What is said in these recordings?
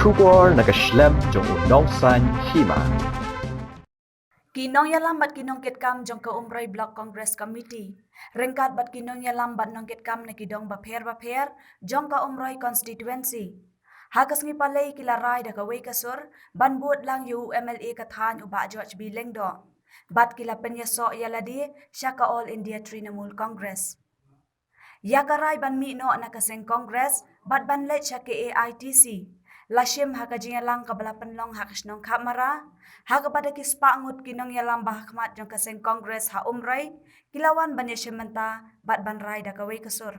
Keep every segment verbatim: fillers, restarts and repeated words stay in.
Khubor na ka shlem jong u nongsan hima. Ki nongïalam bad ki nongkitkam jong ka Umroi Block Congress Committee ryngkat bad ki nongïalam bad nongkitkam na ki dong bapher bapher jong ka Umroi Constituency, ha ka sngi Palei ki la rai da kawei ka sur ban bud lang ïa u M L A ka thaiñ u Bah George B Lyngdoh bad ki la pynïasoh ïa lade sha ka All India Trinamool Congress. Ïa ka rai ban mih noh na ka seng Congress bad ban leit sha ka A I T C la shim ha ka jingïalang kaba la pynlong ha ka shnong Khapmara, ha kaba da ki spah ngut ki nongïalam ba ha khmat jong ka seng Congress ha Umroi ki la wan ban ïashim bynta bad ban rai da kawei ka sur.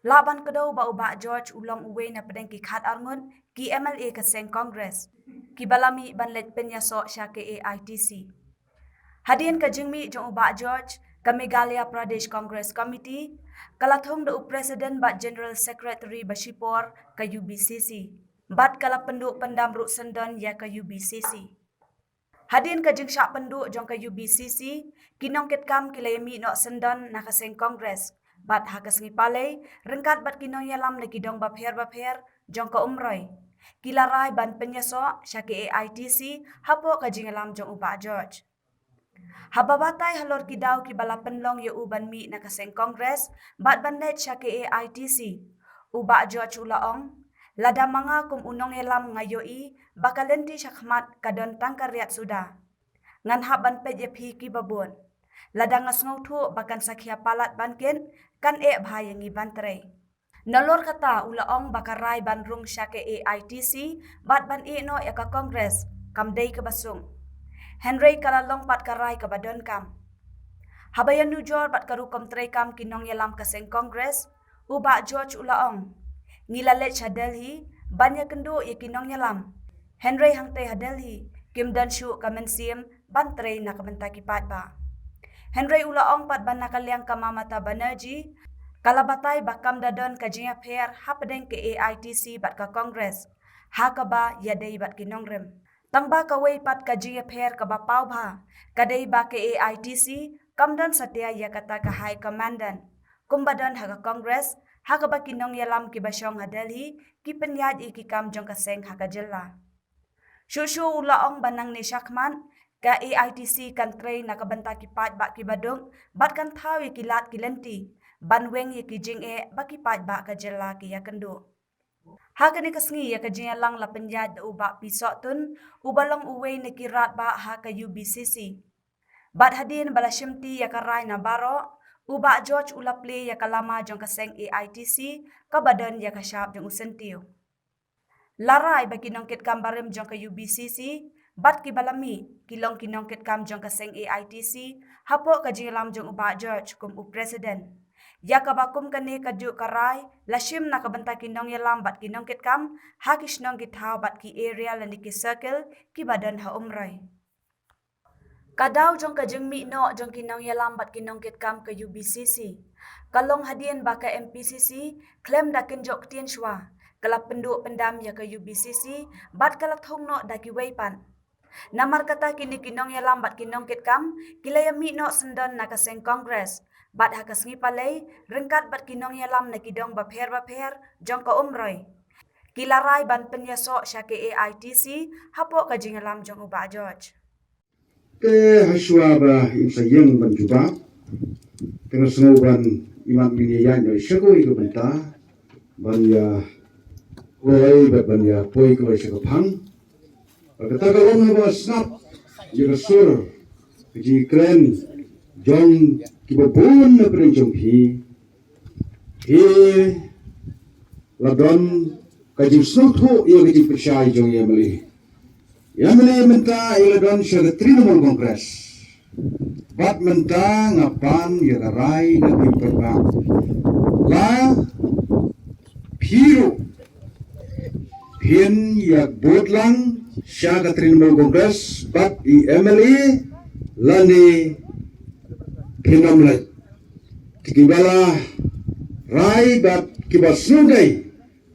Lah ban kdew ba u Bah George u long uwei na pdeng ki khatar ngut ki M L A ka seng Congress kiba la mih ban leit pynïasoh sha ka A I T C. Hadien ka jingmih jong u Bah George, ka Meghalaya Pradesh Congress Committee ka la thung da u President bad General Secretary ba shipor ka U B C C bad ka la pynduh pyndam ruh syndon ïa ka U B C C. Hadien ka jingshah pynduh jong ka U B C C, ki nongkitkam ki la ïamih noh syndon na ka seng Congress bad ha ka sngi Palei ryngkat bad ki nongïalam na ki dong bapher bapher jong ka Umroi ki la rai ban pynïasoh sha ka A I T C hapoh ka jingïalam jong u Bah George. Haba batai halor ki daw kiba la pynlong ïa u ban mih na ka seng Congress bad ban leit sha ka A I T C, u Bah George u la ong, lada ma nga kum u nongïalam nga ïohi ba ka lynti sha khmat ka don tang ka riat suda, ngan hap ban peit ïa phi kiba bun. Lada nga sngewthuh ba kan sa khia palat ban kit, kan eh bha ïa ngi ban trei. Nalor kata u la ong ba ka rai ban rung sha ka A I T C bad ban ïeh noh ïa ka Congress kam dei kaba suk, hynrei ka la long pat ka rai kaba donkam. Haba ïanujor bad ka rukom treikam ki nongïalam ka seng Congress, u Bah George u la ong, ngi la leit sha Delhi ban ïakynduh ïa ki nongïalam, hynrei hangtei ha Delhi kim don shuh ka mynsiem ban trei na ka bynta ki paidbah. Hynrei u la ong pat ba na ka liang ka Mamata Banerjee ka la batai ba kam da don ka jingïapher hapdeng ka A I T C bad ka Congress ha kaba ïadei bad ki nongrim. Tang ba kawei pat ka jingïapher kaba paw bha ka dei ba ka A I T C kam don satia ïa kata ka High Commandant kumba don ha ka Congress, ha kaba ki nongïalam kiba shong ha Delhi ki pynïaid ïa ki kam jong ka seng ha ka jylla. Shuh shuh u la ong ba nangne shakhmat ka A I T C kan trei na ka bynta ki paidbah kiba duk bad kan thaw ïa ki lad ki lynti ban weng ïa ki jingeh ba ki paidbah ka jylla ki ïakynduh. Ha kane ka sngi ïa ka jingïalang la pynïaid da u Bah P Sohtun uba long uwei na ki radbah ha ka U B C C. Bad hadien ba la shimti ïa ka rai na baroh, u Bah George u la plie ïa ka lama jong ka seng A I T C kaba don ïa ka shap jong u syntiew. La rai ba ki nongkitkam barim jong ka U B C C bad kiba la mih ki long ki nongkitkam jong ka seng A I T C hapoh ka jingïalam jong u Bah George kum u President, ïa kaba kum kane kajuh ka rai la shim na ka bynta ki nongïalam bad ki nongkitkam ha ki shnong ki thaw bad ki area lane ki circle kiba don ha Umroi. Ka daw jong ka jingmih noh jong ki nongïalam bad ki nongkitkam ka U B C C ka long hadien ba ka M P C C khlem da kynjoh ktien shuwa ka la pynduh pyndam ïa ka U B C C bad ka la thung noh da kiwei pat. Namar kata kine ki nongïalam bad ki nongkitkam ki la ïamih noh syndon na ka seng Congress bad ha ka sngi Palei ryngkat bad ki nongïalam na ki dong bapher bapher jong ka Umroi ki la rai ban pynïasoh sha ka A I T C hapoh ka jingïalam jong u Bah George. Te hashwa ba im sa ïeng ban jubab, te nga sngew ban imat ngin ïa ïaid noh sha kawei ka bynta ban ïa kloi bad ban ïa poi kloi sha ka phang. Bad kata ka long haba sngap ïa ka sur ka jingkren jong kiba bun na pdeng jong phi. Phi la don ka jingsngewthuh ïa ka jingpyrshah jong i M L A. I M L A mynta i la don sha ka Trinamool Congress. Bad mynta nga pan ïa ka rai na phi paidbah. La phi ruh phin ïa bud lang sha ka Trinamool Congress bad i M L A lane phin ym leit. Te kiba la rai bad kiba sngewdei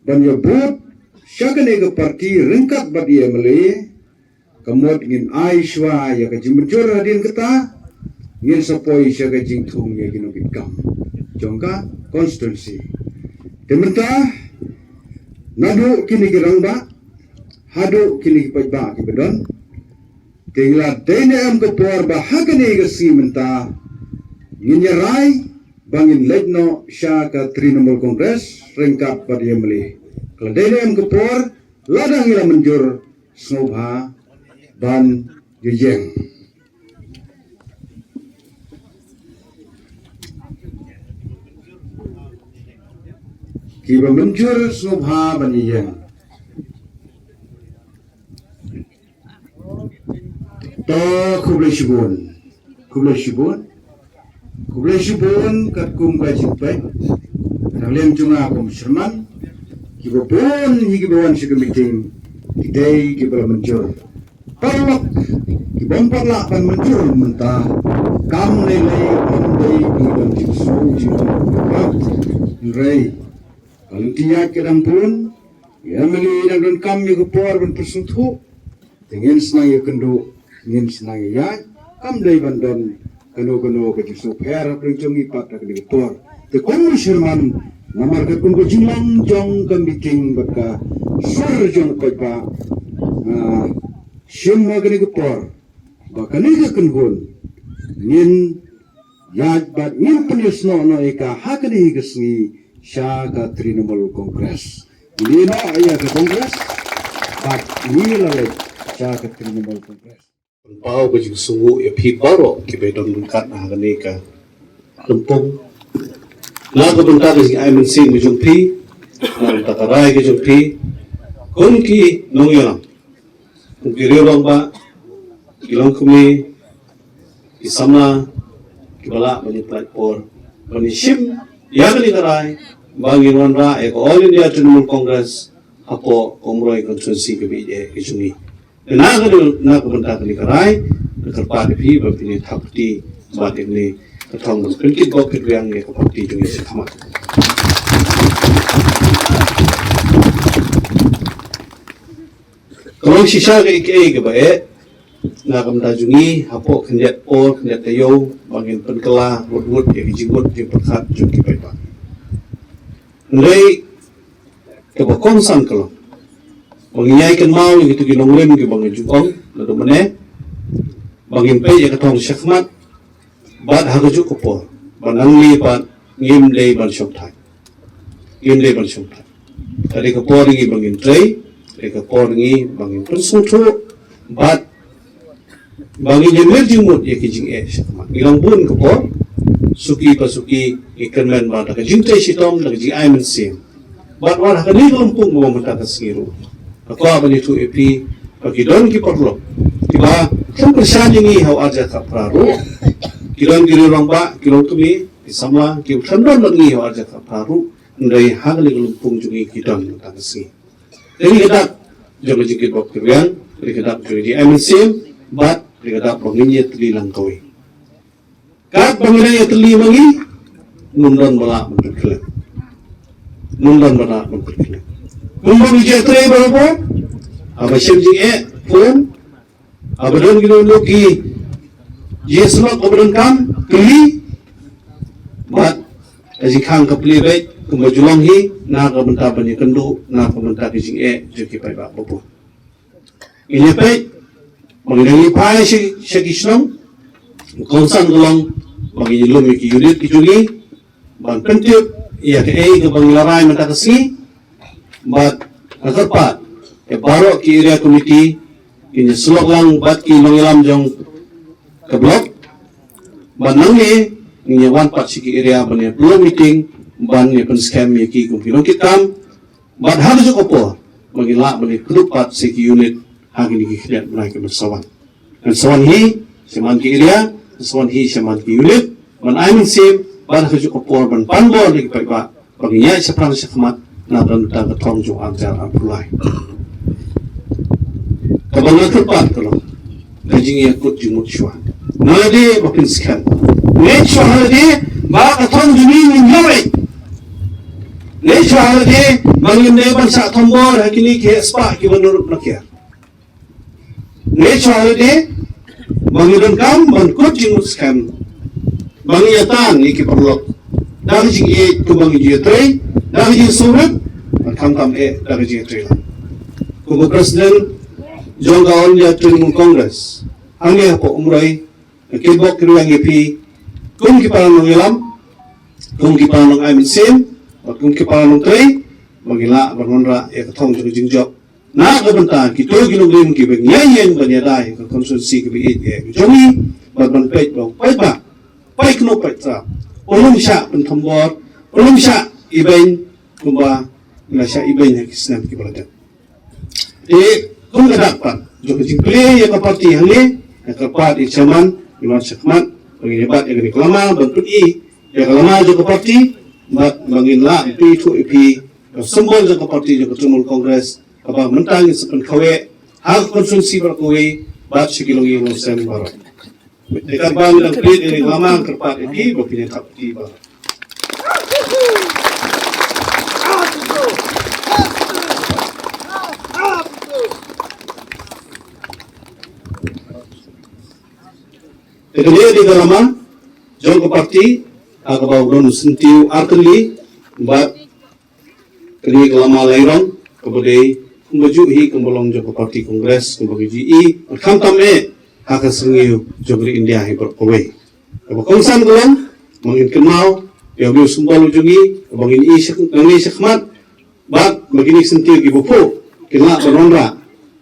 ban ïa bud sha kane ka party ryngkat bad i M L A, ka mut ngin ai shuwa ïa ka jingmynjur. Hadien kata ngin sa poi sha ka jingthung ïa ki nongkitkam jong ka constituency. Te mynta naduh kine ki rangbah haduh kine ki paidbah kiba don. Te ngi la dei ne em ka por ba ha kane ka sngi mynta ngin ïa rai ba ngin leit noh sha ka Trinamool Congress ryngkat bad ïa Mali. Ka la dei ne em ka por, lada ngi la mynjur, sngewbha ban ïa ïeng. Kiba mynjur sngewbha ban ïeng. To, khublei shibun. Khublei shibun. Khublei shibun katkum ka jingpeit. Ranglem jong nga kum chairman. Kiba bun hi kiba wan sha ka meeting. Ki dei kiba la mynjur. Paralok, ki bym pat lah ban mynjur mynta. Kam lei lei, ym dei ki don jingsngew jingpynpaw. Hynrei ka lynti ïaid ka dang bun. Ïa Mali dang donkam ïa ka por ban pynsngewthuh. Te ngin sa nang ïakynduh, ngin sa nang ïaid. Kam dei ban don kano kano ka jingsngewpher hapdeng jong ngi pat ha kane ka por. Te kum u chairman, namar ka kum ka jinglong jong ka meeting bad ka sur jong u paidbah, nga shim ha kane ka por ba kane ka kynhun ngin ïaid bad ngin pynïasnoh noh ïa ka ha kane ka sngi sha ka Trinamool Congress. Ngi ïeh noh ïa ka Congress bad ngi la leit sha ka Trinamool Congress. Pynpaw ka jingsngewnguh ïa phi baroh kiba don ryngkat ha kane ka lympung. Na ka bynta ka jingai mynsiem ka jong phi, na ka bynta ka rai ka jong phi, kum ki nongïalam, kum ki riew rangbah, ki longkmie, ki samla, kiba lah ban ïa pynlait por ban ïa shim ïa kane ka rai ba ngin wanrah ïa ka All India Trinamool Congress hapoh ka Umroi constituency kaba ïeit ka jong ngi. Na ka, na ka bynta kane ka rai, nga kyrpad ïa phi ba phin ïa thap kti bad ïa kane ka thong ban pynkit gop kit biang ïa ka party jong ngi shakhmat. Ka long shisha kaei kaei kaba eh na ka bynta jong ngi hapoh khyndiat por khyndiat taïew ba ngin pynkylla wut wut ïa ki jingmut jingpyrkhat jong ki paidbah. Hynrei kaba kongsan ka long ba ngin ïai kynmaw ïa kito ki nongrim kiba nga ju ong naduh mynne, ba ngin peit ïa ka thong shakhmat bad ha kajuh ka por ba nangne pat ngim dei ban shong thait. Ngim dei ban shong thait. Ka dei ka por ngi ba ngin trei, ka dei ka por ngi ba ngin pynsngewthuh bad ba ngin ïa mir jingmut ïa ki jingeh shakhmat. Ngi long bun ka por, suki pa suki ngi kyrmen ba da ka jingtrei shitom, da ka jingai mynsiem. Bad wat ha kane ka lympung ba mynta ka sngi ruh, nga kwah ban ïathuh ïa phi ba ki don ki paralok kiba khlem kyrshan ïa ngi ha u arhajar khatphra ruh. Ki don ki riew rangbah, ki longkmie, ki samla, kiba khlem don bad ngi ha u arhajar khatphra ruh, hynrei ha kane ka lympung jong ngi ki don mynta ka sngi. Ka dei ka dak jong ka jingkit bok kit biang, ka dei ka dak jong ka jingai mynsiem, bad ka dei ka dak ba ngin ïatylli lang kawei. Katba ngi dang ïatylli ma ngi, ngim don ba lah ban pynkhlaiñ. Ngim don ba lah ban pynkhlaiñ. Kumba ngi ju ïatrei barabor, haba shem jingeh, phone, haba don kino kino ki jingïasyllok kaba donkam, kylli, bad ka jingkhang ka plie beit kumba ju long hi na ka bynta ban ïakynduh na ka bynta ka jingeh jong ki paidbah ba bun. Ngin ïa peit ba ngi dang ïa phai sha, sha ki shnong. Kongsan ka long ba ngin ïa lum ïa ki unit ki jong ngi ban pyntip ïa kaei kaba ngi la rai mynta ka sngi. Bad nga kyrpad ïa baroh ki area committee, kin ïa syllok lang bad ki nongïalam jong ka block. Bad nangne ngin ïa wan pat sha ki area ban ïa pynlong meeting, ban ïa pynskhem ïa ki kum ki nongkitkam. Bad ha kajuh ka por ba ngin lah ban ïa kdup pat sha ki unit ha kine ki khyndiat bnai kiban sa wan. Ngan sa wan hi shaman ki area, ngan sa wan hi shaman ki unit, ban ai mynsiem, bad ha kajuh ka por ban pan bor ïa ki paidbah ba ngin ïaid shaphrang shakhmat na ka bynta ka thong jong u arhajar arphew lai. Kaba nga kyrpad ka long ka jingïakut jingmut shuwa. Nalade ba phin skhem, ngeit shuwa nalade ba ka thong jong ngi ngin ïoh. Ngeit shuwa nalade ba ngim dei ban shah thombor ha kine ki heh spah kiba nurut na kiar. Ngeit shuwa nalade ba ngi donkam ban kut jingmut skhem ba ngi ïa tan ïa ki paralok da ka jingïeit kumba ngi ju ïatrei, da ka jingsngewrit, bad khamtam eh da ka jingïatrei lang. Kum u President jong ka All India Trinamool Congress hangne hapoh Umroi, nga kitbok kitrwiang ïa phi kum ki para nongïalam, kum ki para nongai mynsiem, bad kum ki para nongtrei, ba ngin lah ban wanrah ïa ka thong jong ka jingjop na ka bynta kito ki nongrim kiba ngi ïeng ban ïada ïa ka constituency kaba ïeit jong ngi, bad ban peit ba u paidbah, paidkynnoh paidtrei, un ym shah pynthombor, un ym shah ibeiñ kumba ngi la shah ibeiñ ha ki snem kiba la dep. Te kum ka dak pat jong ka jingplie ïa ka party hangne, nga kyrpad ïa u Chairman, ïa u Nongïalam Shakhmat, ba ngin ïa bat ïa kane ka lama ban pyni ïa ka lama jong ka party, bad ba ngin lah ban pyni ïa phi ka symbol jong ka party jong ka Trinamool Congress, kaba mynta ngin sa pynkhawiah ha ka constituency baroh kawei bad sha ki longïing longsem baroh. Te katba ngi dang plie ïa kane ka lama, nga kyrpad ïa phi ba phin ïa thap kti baroh. Te kane ka dei ka lama jong ka party ha kaba u don u syntiew artylli, bad kane ka lama lairong kaba dei kumba juh hi kumba long jong ka party Congress kumba ngi ju ïohi, bad khamtam eh ha ka syrngiew jong ka ri India hi baroh kawei. Kaba kongsan ka long ba ngin kynmaw ïa u symbol jong ngi, ba ngin ïohi sha, ngin ïohi shakhmat, bad ba kine ki syntiew kiba phuh kin lah ban wanrah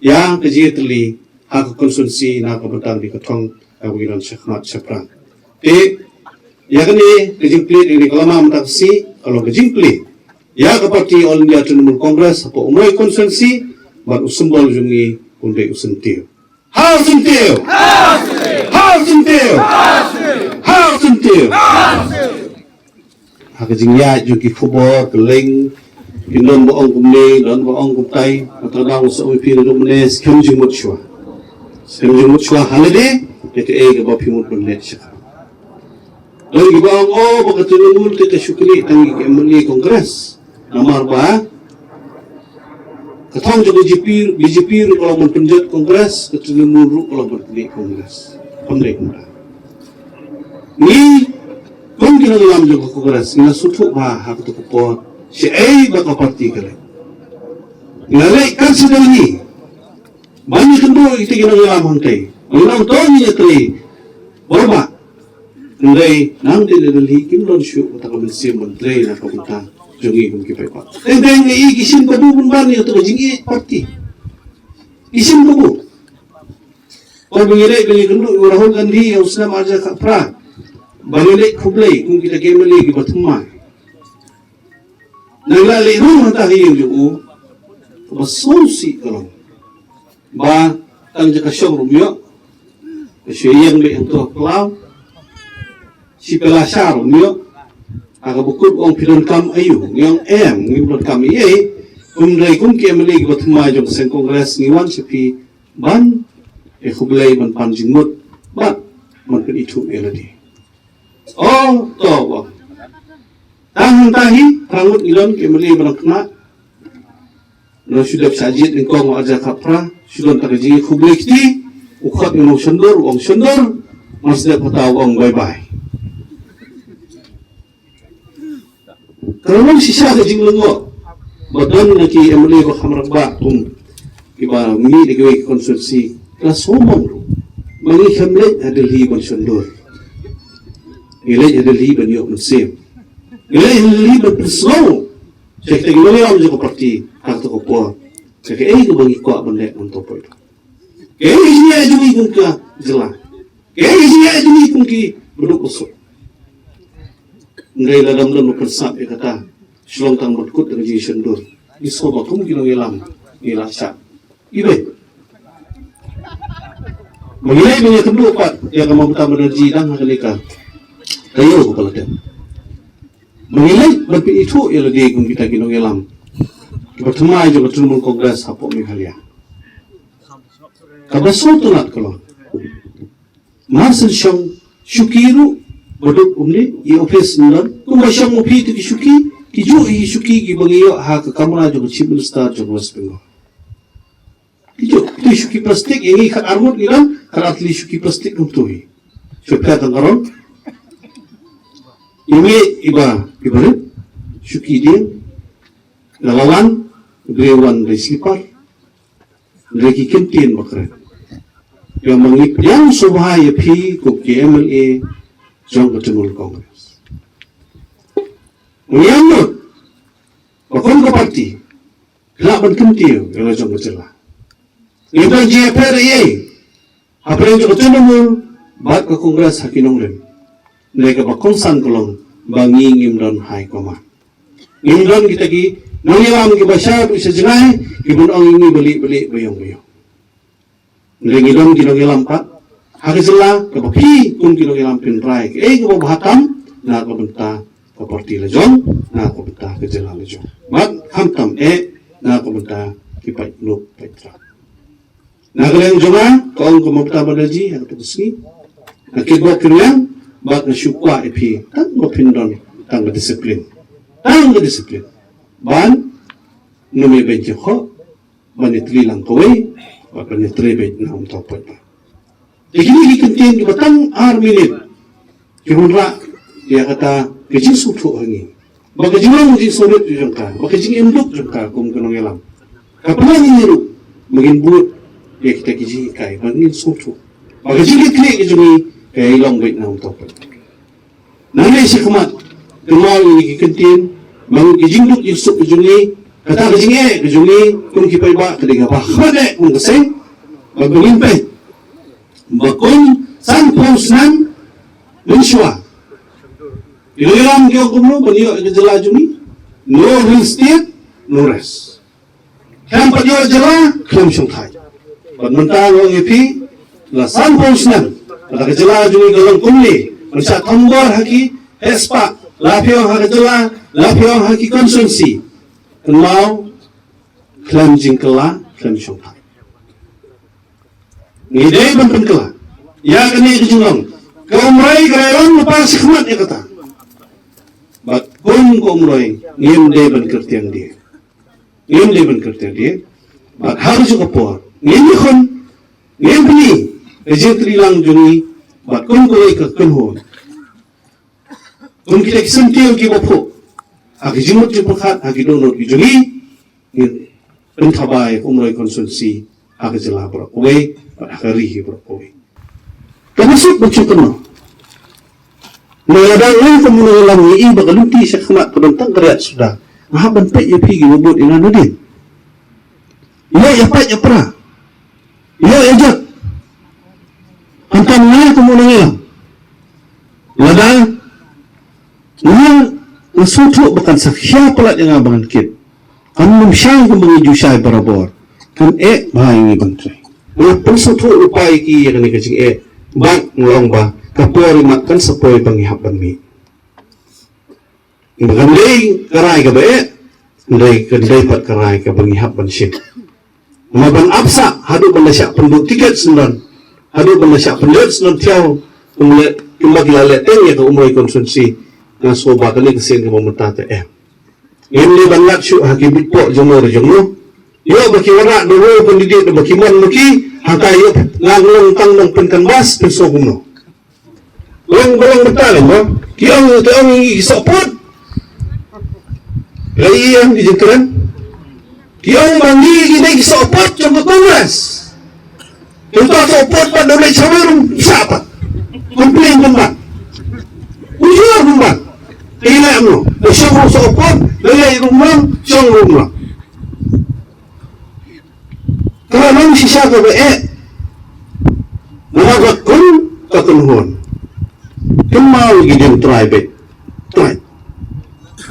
ïa ka jingïatylli ha ka constituency na ka bynta kane ka thong kaba ngi don shakhmat shaphrang. Te ïa kane ka jingplie ïa kane ka lama mynta ka sngi ka long ka jingplie ïa ka party All India Trinamool Congress hapoh Umroi constituency, bad u symbol jong ngi un dei u syntiew. Ha u syntiew! Ha u syntiew! Ha u syntiew! Ha ka jingïaid jong ki khubor, kylleng, kin don ba ong kumne, don ba ong kumtai, mynta dang sa ong ïa phi naduh mynne, skhem jingmut shuwa. Skhem jingmut shuwa ha lade ïa kaei kaba phi mut ban leh shakhmat. Don kiba ong, oh, ba ka Trinamool te ka shu knieh tang ïa ki M L A Congress. Namar ba ka thong jong ka B J P, B J P ruh ka long ban pynjot Congress, ka Trinamool ruh ka long ban pynjot Congress. Kam dei kumta. Ngi kum ki nongïalam jong ka Congress ngi la sngewthuh bha ha kato ka por shaei ba ka party ka leit. Ngi la leit kan sha Delhi ban ïakynduh ïa kita ki nongïalam hangtei. Ngi la ong to ngin ïatrei baroh bah. Hynrei nangta na Delhi kim don shuh kata ka mynsiem ban trei na ka bynta jong ngi kum ki paidbah. Teng teng ngi i ki shim kabu pynban ïa kata ka jingïeit party. Ki shim kabu. Por ba ngi leit ban ïakynduh ïa u Rahul Gandhi ïa u snem arhajar khatphra, ba ngi leit khublei kum kita ki M L A kiba thymmai. Ngi la leit rung hangta ha ïing jong u, kaba sngewsih ka long ba tang jaka shong ruh ym ïoh, ka shu ïeng beit hangto ha khlaw. Shi pela sha ruh ym ïoh. Ha kaba kut u ong, phi donkam aïu? Ngi ong em, ngim donkam ei ei. Hynrei kum ki M L A kiba thymmai jong ka seng Congress ngi wan sha phi ban ïakhublei, ban pan jingmut bad ban pynithuh ïa lade. Oh, to, u ong. Tang hangta hi phra ngut ngi don ki M L A ba dang khynnah. Ngi shu dep shah jied nyngkong arhajar khatphra, shu don tang ka jingïakhublei kti. U khot ngi, u nongshondur, u ong shondur. Mar sdep hata u ong bye bye. Ka long shisha ka jinglyngngoh ba don na ki M L A ba kham rangbah kum kiba mih na kiwei ki constituency, ki la sngewmong ruh ba ngi khlem leit ha Delhi ban shondur. Ngi leit ha Delhi ban ïoh mynsiem. Ngi leit ha Delhi ban pynsngew sha kita ki nongïalam jong ka party ha kato ka por ïa kaei kaba ngi kwah ban leh, ban topoi. Kaei ka jingïaid jong ngi kum ka jylla, kaei ka jingïaid jong ngi kum ki baduk basuk. Hynrei lada ym don ba pynsap ïa kata, shu long tang ban kut da ka jingshondur, ngi sngew ba kum ki nongïalam ngi la shah ibeiñ. Ba ngi leit ban ïakynduh pat ïa ka Mamata Banerjee dang ha kane ka taïew kaba la dep. Ba ngi leit ban pynithuh ïa lade kum kita ki nongïalam kiba thymmai jong ka Trinamool Congress hapoh Meghalaya. Kaba sngewtynnat ka long, mar shen shong shuki ruh baduk kumne, i ophis ym don. Kumba shong ma phi kito ki shuki, ki juh hi ki shuki kiba ngi ïoh ha ka kamra jong ka Chief Minister jong West Bengal. Ki juh, kito ki shuki plastik, ïa ngi khat ar ngut ngi don, khat ar tylli shuki plastik kumto hi. Shu pher tang ka rong. Ïa ngi iba, iba rit, shuki dieng, la la wan, grey one, grey slipper. Hynrei ki kyntien ba kren. Ïa ma ngi pdiang sngewbha ïa phi kum ki M L A jong ka Trinamool Congress. Ngi ïam lut ba kum ka party, lah ban kyntiew ïa la jong ka jylla. Ngim don jingïapher ei ei hapdeng jong ka Trinamool bad ka Congress ha ki nongrim. Hynrei kaba kongsan ka long ba ngi ngim don high command. Ngim don kita ki nongïalam kiba sha bynta sha jngai, kiban ong ïa ngi ba lieh ba lieh, ba ïong ba ïong. Hynrei ngi don ki nongïalam pat ha ka jylla, kaba phi kum ki nongïalam phin rai kaei kaba bha tam na ka bynta ka party la jong, na ka bynta ka jylla la jong, bad khamtam eh na ka bynta ki paidbah, paidbah. Na ka liang jong nga, ka ong ka Mamata Banerjee ha kata ka sngi, nga kitbok kyrïang bad nga shu kwah ïa phi tang ba phin don tang ka disiplin, tang ka disiplin ban nym ïa beiñ jingkhoh, ban ïatylli lang kawei bad ban ïatrei beit na uta u paidbah. Te kine ki kyntien kiba tang ar minit ki wanrah ïa kata ka jingsngewthuh ha ngi ba ka jinglong jingsngewrit jong ka, ba ka jingim duk jong ka kum ka nongïalam, ka pynlong ïa ngi ruh ba ngin bud ïa kita ki jinghikai, ba ngin sngewthuh ba ka jingkitkhlieh ka jong ngi ka ïalong beit na uta u paidbah. Nangne shakhmat, kynmaw ïa ki kyntien, ba ki jingduk jingsuk ka jong ngi, kata ka jingeh ka jong ngi kum ki paidbah ka dei kaba kham eh kum ka seng, ba ngin peit ba kum sanphew snem mynshuwa, ki nongïalam ki ong kumno ban ïoh ïa ka jylla jong ngi? No Hill State, no rest. Khlem pat ïoh jylla, khlem shongthait. Bad mynta nga ong ïa phi, la sanphew snem, la ka jylla jong ngi ka long kumne, ban shah thombor ha ki heh spah, la phi ong ha ka jylla, la phi ong ha ki constituency. Kynmaw, khlem jingkylla, khlem shongthait. Ngi dei ban pynkylla ïa kane ka jinglong. Ka Umroi ka la ïalam lypa shakhmat ïa kata. Bad kum ka Umroi ngim dei ban kyrtiang die. Ngim dei ban kyrtiang die. Bad ha kajuh ka por ngin ïakhun, ngin pyni ka jingtylli lang jong ngi bad kum kawei ka kynhun, kum kita ki syntiew kiba phuh ha ki jingmut jingpyrkhat, ha ki dohnud ki jong ngi, ngin pynthaba ïa ka Umroi constituency ha ka jylla baroh kawei bad ha ka ri hi baroh kawei. Kaba suk ban shu kynmaw, lada ngi kum u nongïalam ngi i ba ka lynti shakhmat ka don tang ka riat suda, nga hap ban peit ïa phi kiba bud ïa nga nadien. Ïoh ïa pait ïa pra, ïoh ïa jot. Khamtam nga kum u nongïalam, lada nga, nga sngewthuh ba kan sa khia palat ïa nga ba ngan kit, kan ym shai kumba ngi ju shai barabor, kan eh bha ïa ngi ban trei. Nga pynsngewthuh lypa ïa ki ïa kane ka jingeh, bad nga ong ba ka por imat kan sa poi ba ngi hap ban mih. Ba kan dei ka rai kaba eh, kan dei, kan dei pat ka rai kaba ngi hap ban shim. Namar ban ap sah haduh ban da shah pynduh tiket syndon, haduh ban da shah pynduh syndon thiaw, kumba leh, kumba ki la leh teng ïa ka Umroi constituency, nga sngew ba kane ka sien kaba mynta te em. Ngim dei ban lad shuh ha ki bit poh jong no jong no. Ïoh ba ki wanrah da u candidate ba ki mon ma ki, hangta ïoh nga long tang nongpyncanvass, pynsngew kumno. Long ba long mynta lem ba ki ong, te ong ngi ki sohput. Lei ïa ki jingkren. Ki ong ba ngi ki dei ki sohput jong ka Congress. Te uta sohput pat da u leit sha rum shah pat. Complain kumban. Ujor kumban. Te leh kumno? Da shong rum sohput, da leit rum lang, shong rum lang. Ka la long shisha kaba eh. Namar ba kum ka kynhun, kynmaw ïa ki diengtrai beit, trai.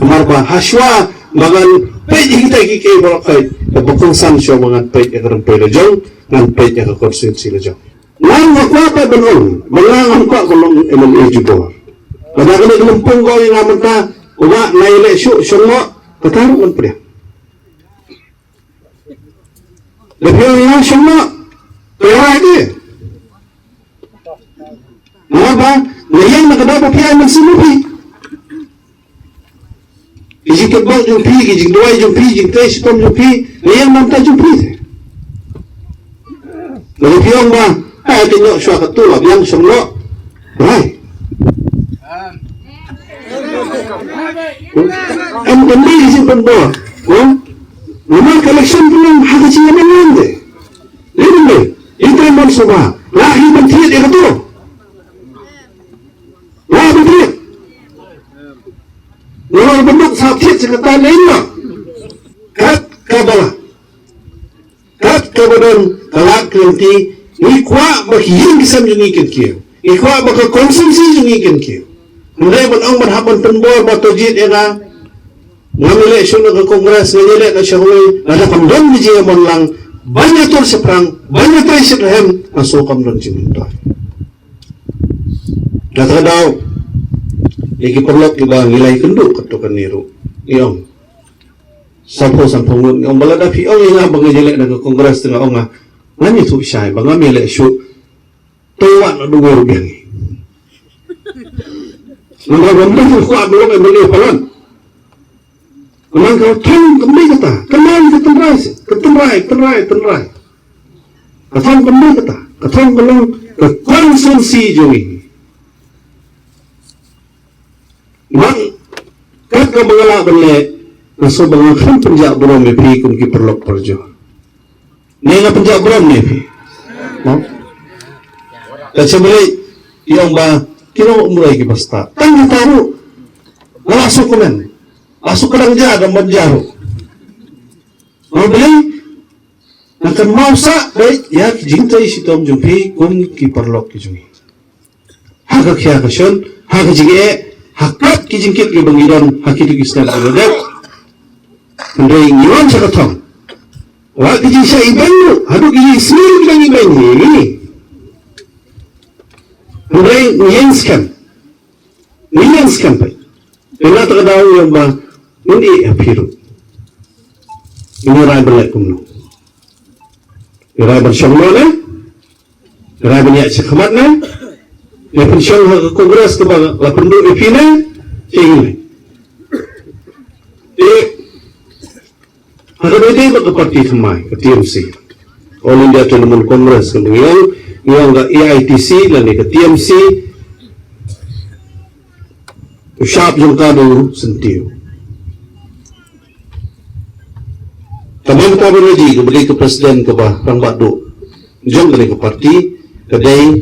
Namar ba hashwa ba ngan peit ïa kita kiei kiei baroh, kaba kongsan shuwa ba ngan peit ïa ka rympei la jong, ngan peit ïa ka constituency la jong. Nga nga kwah pat ban ong ba nga ngam kwah ban long M L A jubor. Lada kane ka lympung ka ong ïa nga mynta, u Bah, nai leh shuh, shong noh, kata ruh ngan pdiang. Da phi ong ïa nga shong noh, phi rai te. Namar ba nga ïeng na ka daw ba phi ai mynsiem ma phi. Ki jingkitbok jong phi, ki jingduwai jong phi, jingtrei shitom jong phi, nga ïeng na ka bynta jong phi te. Lada phi ong ba, ai, te noh shuwa katto, la biang, shong noh, rai. Em, em dei ka jingpynbor. Ko, namar ka election pynlong ha ka jingïaman lang te. Sngewbha la hi ban thied ïa kato. La ban thied. Nalor ban duk sa thied sha kata lei noh. Kat kaba la Kat kaba don ka lad ka lynti, ngi kwah ba ki ïing ki sem jong ngi kin kiew. Ngi kwah ba ka constituency jong ngi kin kiew. Hynrei ban ong ban hap ban pynbor ba to jied ïa nga. Ngam ïaleh shuh na ka Congress, ngam ïaleh na sha kawei, lada kam don ka jingïamon lang ban ïatur shaphrang, ban ïatrei shitrhem, nga sngew kam don jingmyntoi. Kata ka daw ïa ki paralok kiba ngi la ïakynduh katto katne ruh, ngi ong Sawphew sanphew ngut, nga ong ba lada phi ong ïa nga ba nga ïaleh na ka Congress te nga ong nga, ngan ïathuh shai ba ngam ïaleh shuh. To wat la dungor biang ngi. Namar ba mynta ka kwah ba long M L A palat. Namar ka thong kam dei kata, ka long ka tynrai, ka tynrai, tynrai, tynrai. Ka thong kam dei kata, ka thong ka long ka constituency jong ngi. Bad kat kaba nga lah ban leh, nga sngew ba nga khlem pynjah burom ïa phi kum ki paralok parajor. Ne nga pynjah burom ne phi? No? Ka shem lei, ïa ong ba ki nongumroi kiba stad. Tang kita ruh. Nga la shu comment. La shu kdang ja da ban ja ruh. Nga balei nga kynmaw sah beit ïa ki jingtrei shitom jong phi kum ki paralok ki jong ngi. Ha ka khia ka shon, ha ka jingeh, ha kat ki jingkit kiba ngi don, ha kito ki snem kiba la dep. Hynrei ngi wan sha ka thong. Wat ki jingshah ibeiñ ruh, haduh ki jingsngew ki dang ibeiñ hi. Hynrei ngi ïeng skhem. Ngi ïeng skhem peit. Te na kata ka daw ïa ba ngin ïeh ha phi ruh. Ngin ïa rai ban leh kumno? Ïa rai ban shong noh ne? Rai ban ïaid shakhmat ne? Ïa pynshong ha ka Congress kaba la pynduh ïa phi ne? Ïa ngi ne? Te ha kaba ïadei bad ka party thymmai, ka T M C, All India Trinamool Congress, kaba ngi ong, ngi ong ka A I T C lane ka T M C, u shap jong ka dei u Syntiew. Ka Mamata Banerjee kaba dei ka president kaba rangbah duh jong kane ka party, ka dei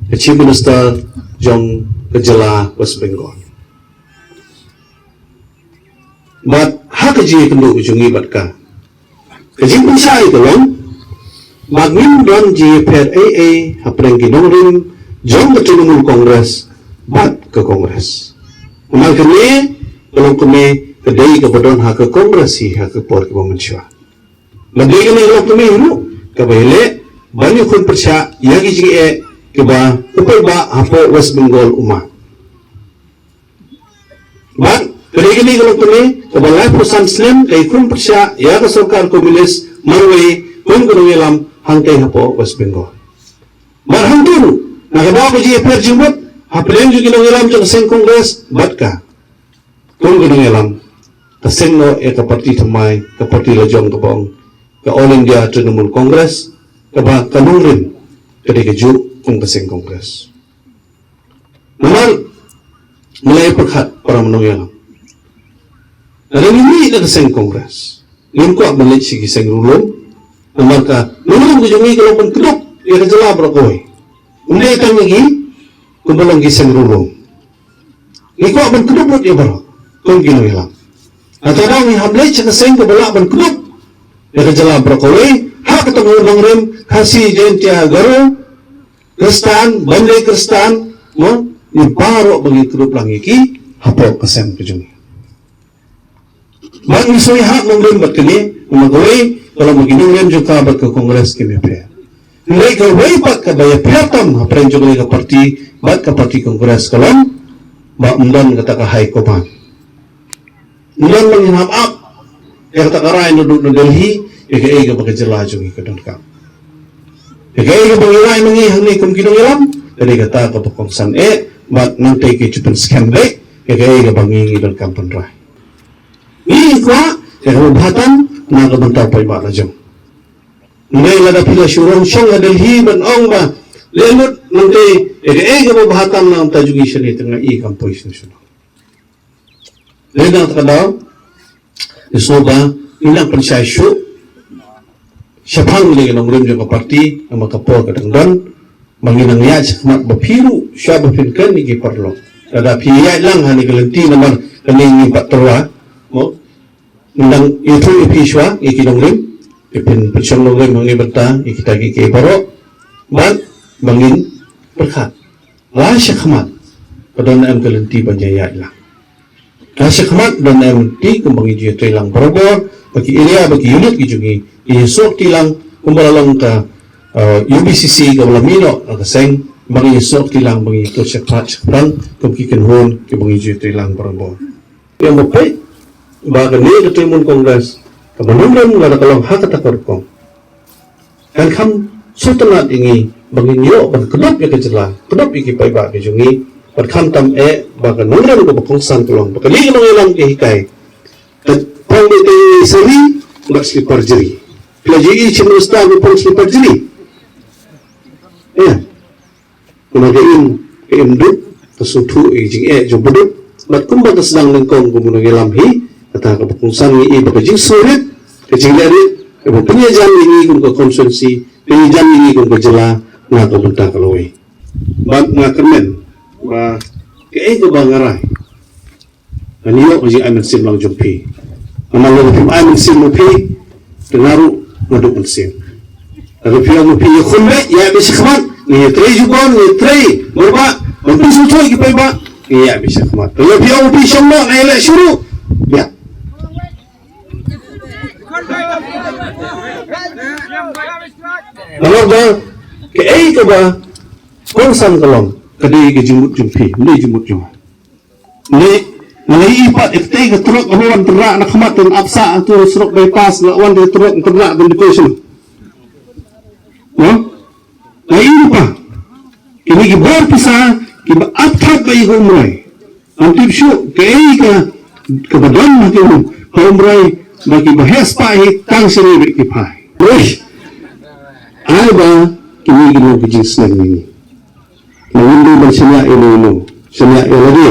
ka Chief Minister jong ka jylla West Bengal. Bad ha ka jingïakynduh jong ngi bad ka, ka jingpynshai ka long ba ngim don jingïapher ei ei hapdeng ki nongrim jong ka Trinamool Congress bad ka Congress. Namar kane ka longkmie ka dei kaba don ha ka Congress hi ha ka por kiba mynshuwa. Bad dei kane ka longkmie hi ruh kaba ïaleh ban ïakhun pyrshah ïa ki jingeh kiba u paidbah hapoh West Bengal u mad. Bad ka dei kane ka longkmie kaba laiphew san snem ka ïakhun pyrshah ïa ka sorkar komunist marwei kum ka nongïalam hangtei hapoh West Bengal. Bad hangto ruh na ka daw ka jingïapher jingmut hapdeng jong ki nongïalam jong ka seng Congress bad ka, kum ka nongïalam, ka seng noh ïa ka party thymmai, ka party lajong kaba ong ka All India Trinamool Congress, kaba ka nongrim ka dei kajuh kum ka seng Congress. Namar, nga la ïa pyrkhat para nongïalam, lada ngi mih na ka seng Congress, ngim kwah ban leit sha ki seng riewlum. Namar ka nongrim ka jong ngi ka long ban kdup ïa ka jylla baroh kawei. Ym dei tang ïa ngi kumba long ki seng riewlum. Ngi kwah ban kdup lut ïa baroh kum ki nongïalam. Lada ngi hap leit sha ka seng kaba lah ban kdup ïa ka jylla baroh kawei, ha kata ka nongrim, Khasi, Jaiñtia, Garo, Khristan, bym dei Khristan, mo, ngi baroh ba ngin kdup lang ïa ki hapoh ka seng ka jong ngi. Bad ngi sngewhun hap nongrim bad kane, namar kawei ka long ba ki nongrim jong ka bad ka Congress kim ïapher. Hynrei kawei pat kaba ïapher tam hapdeng jong kane ka party bad ka party Congress ka long ba ym don kata ka high command. Ym don ba ngin hap ap ïa kata ka rai naduh na Delhi ïa kaei kaba ka jylla jong ngi ka donkam. Ïa kaei kaba ngi rai ma ngi hangne kum ki nongïalam, ka dei kata kaba kongsan eh bad nangta ki ju pynskhem beit ïa kaei kaba ngi ngi donkam pynrai. Ngi kwah ïa kaba bha tam na ka bynta paidbah la jong. Ngi lada phi la shu rung shong ha Delhi ban ong ba leh lut nangta ïa kaei kaba bha tam na ka bynta jong ngi shane, te nga i kam poi shuh shuh. Lada ka daw ngi sngewbha ngi nang pynshai shuh shaphang ïa ka nongrim jong ka parti, namar ka por ka dang don, ba ngin nang ïaid shakhmat ba phi ruh, shuwa ba phin kren ïa ki paralok. Lada phi ïaid lang ha kane ka lynti namar kane ngi pat tyrwa, mo, nang ïathuh ïa phi shuwa ïa ki nongrim, ïa phin pynshong nongrim hangne bynta ïa kita ki, ki baroh, bad ba ngin pyrkhat. La shakhmat, ka don em ka lynti ban ïaid lang. La shakhmat don em lynti kumba ngi ju ïatreilang barabor, ba ki area, ba ki unit ki jong ngi, ngi ïasoh kti lang, kumba la long ka, eh, U B C C kaba la mih noh na ka seng, ba ngi ïasoh kti lang, ba ngi ïatur shakhmat shakhmat, kum ki kynhun, kiba ngi ju ïatreilang barabor. Ïa ba peit, ba kane ka Trinamool Congress, kaba nongrim lada ka long ha kata ka rukom, kan kham sngewtynnat ïa ngi, ba ngin ïoh ban kdup ïa ka jylla, kdup ïa ki paidbah ki jong ngi, bad khamtam eh, ba ka nongrim kaba kongsan ka long, ba kane ka nongïalam ka hikai. Ka phong beit tang sari, bad slipar jri. Phi la ju i Chief Minister ba phong slipar jri. Ïa. Kumba ka im, ka im duk, ka sngewthuh ïa ka jingeh jong ba duk. Bad kumba ka sdang nyngkong kumba ngi lam hi, kata kaba kongsan ngi i ba ka jingsngewrit, ka jingleh rit, kaba pynïajan ïa ngi kum ka constituency, pynïajan ïa ngi kum ka jylla, na ka bynta ka lawei. Bad nga kyrmen, ba kaei kaba nga rai. Ngan ïoh ka jingai mynsiem lang jong phi. Namar lada phim ai mynsiem ma phi, te nga ruh nga duh mynsiem. Lada phi ong ma phi ïakhun beit, ïaid beit shakhmat, ngi ïatrei jubor, ngi ïatrei marbah, ban pynsngewthuh ïa ki paidbah, ngi ïaid beit shakhmat. Lada phi ong ma phi shong noh, ngi ïaleh shuh ruh. Ïa. Namar ba kaei kaba kongsan ka long, ka dei ka jingmut jong phi, ym dei jingmut jong nga. Ngi, nga la ïohi pat ïa katei ka truck kaba wan tynrah na khmat, tang ap sah ha tu surok bypass, la wan da truck tynrah tang depot sha. No? Nga ïohi pat kine ki bor pisa kiba ap thap ba ïa ka Umroi. Ngam tip shuh kaei ka, kaba don ha ka Um, ha Umroi, ba kiba heh spah hi tang shane beit ki phai. Uish. Ai ba kine ki long ki jingsneng ïa ngi. Ngi ym dei ban shaniah ïa uno uno, shaniah ïa lade.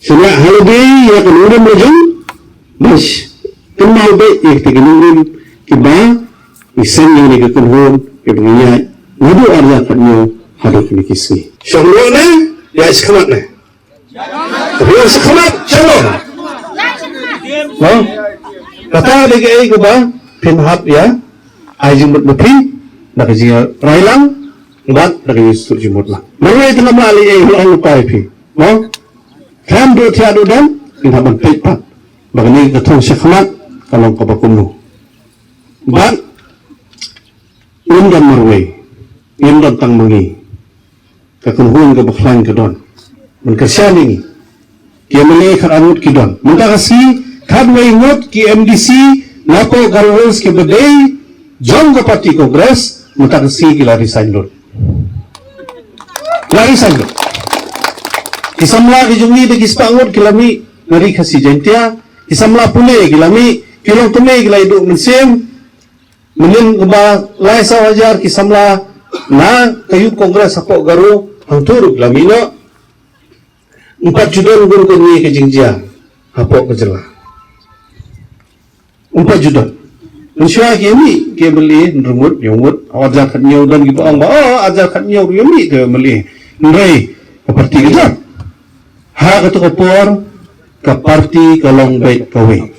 Shaniah ha lade ïa ka nongrim la jong. Bas, kynmaw beit ïa kita ki nongrim kiba ngi seng ïa kane ka kynhun, kiba ngi ïaid naduh ar hajar khathynñiew haduh kine ki sngi. Shong noh ne, ïaid shakhmat ne? Ïaid shakhmat, shong noh. Mo? Kata dei kaei kaba phin hap ïa ai jingmut ma phi, da ka jingrai lang, bad da ka jingsngewthuh jingmut lang. Marwei te ngam lah leh ei, nga ong lypa ïa phi. Mo? Khlem duh thiah duh dem, ngin hap ban peit pat ba kane ka thong shakhmat ka long kaba kumno. Bad ngim don marwei, ngim don tang ma ngi. Ka kynhun kaba khlaiñ ka don. Ban kyrshan ïa ngi. Ki M L A khatar ngut ki don. Mynta ka sngi khatwei ngut ki M D C napoh Garo Hills kiba dei jong ka party Congress, mynta ka sngi ki la resign lut. La resign lut. Ki samla ki jong ngi da ki spah ngut ki la mih na Ri Khasi Jaiñtia, ki samla pule ki la mih, ki longkmie ki la ïaduh mynsiem. Mynnin kumba lai saw hajar ki samla na ka Youth Congress hapoh Garo, hangto ruh ki la mih noh. Ym pat ju don kum kane ka jingjia hapoh ka jylla. Ym pat ju don. Mynshuwa ki ïa mih ki M L A hynriew ngut, hynñiew ngut, ar hajar khathynñiew don kiba ong ba, oh, ar hajar khathynñiew ruh ïa mih ki M L A. Hynrei ka party ka jop. Ha kato ka por ka party ka long beit kawei.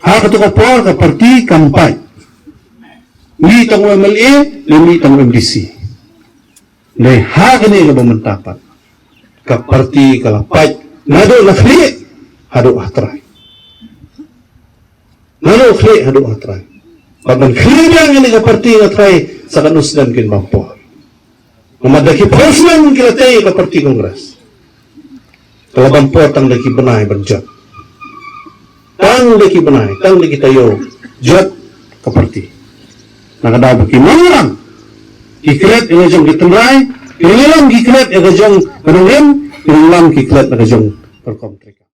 Ha kato ka por ka party kam pait. Mih tang u M L A, ne mih tang u M D C. Dei ha kane kaba mynta pat ka party ka la pait naduh na khlieh haduh ha trai. Naduh khlieh haduh ha trai. Bad ban khlieh biang ïa kane ka party ha trai sa katno snem kin bam por. Namar da ki phew snem ki la tei ïa ka party Congress. Ka la bam por tang da ki bnai ban jot. Tang da ki bnai, tang da ki taïew jot ka party. Na ka daw ba ki nongïalam ki klet ïa la jong ki tynrai, ki nongïalam ki klet ïa la jong ka nongrim, ki nongïalam ki klet ïa la jong ka rukom treikam.